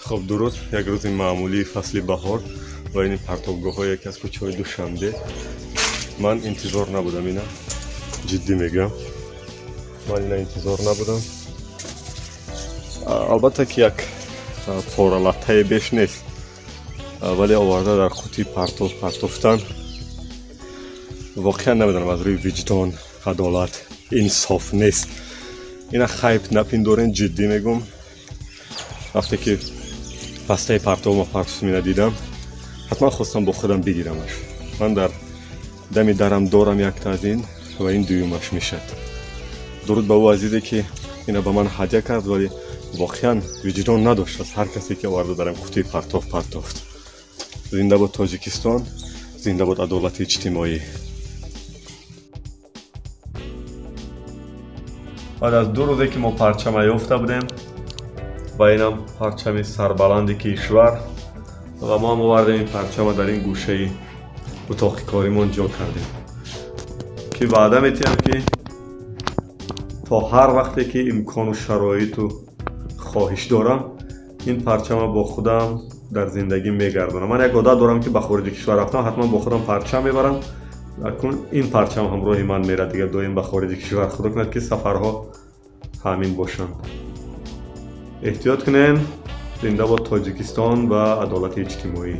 Хоб, дуруд. Як рӯзи маъмулии фасли баҳор ва ини партобгоҳҳои яке аз кӯчаҳои Душанбе. Ман интизор набудам ина, ҷиддӣ мегӯям, ман ина интизор набудам. Албатта ки як поралаттае беш нест, вале оварда дар қутии партов партофтан, воқеан намедонам, аз рӯи виҷдон, адолат, инсоф нест. Ина хайп напиндорен, ҷиддӣ мегӯм. Вақте ки пастаи партовма партофтам, ина дидам, ҳатман хостам бо худам бигирамаш. Ман дар дами дарам дорам якта аз ин ва ин дуюмаш мешад. Дуруд ба ӯ азизе, ки ина ба ман ҳадя кард, вале воқеан виҷдон надошт аз ҳар касе, ки оварда дар ин қутии партов партофт. Зинда бод Тоҷикистон, зинда бод адолати иҷтимоӣ! Баъд аз 2 рӯзе, ки мо парчама ёфта будем, ва инам парчами сарбаланди кишвар, ва мо ҳам овардем ин парчама, дар ин гӯшаи утоқи коримон ҷо кардем, ки ваъда метиҳам, ки то ҳар вақте ки имкону шароиту хоҳиш дорам, ин парчама бо худам дар зиндагӣ мегардонам. Ман як одат дорам, ки ба хориҷи кишвар рафтам, ҳатман бо худам парчам мебарам. Акнун ин парчам ҳамроҳи ман мерад дигар доим ба хориҷи кишвар. Худо кунад, ки сафарҳо таъмин бошанд. Эҳтиёт кунем. Зинда бод Тоҷикистон ва адолати иҷтимоӣ!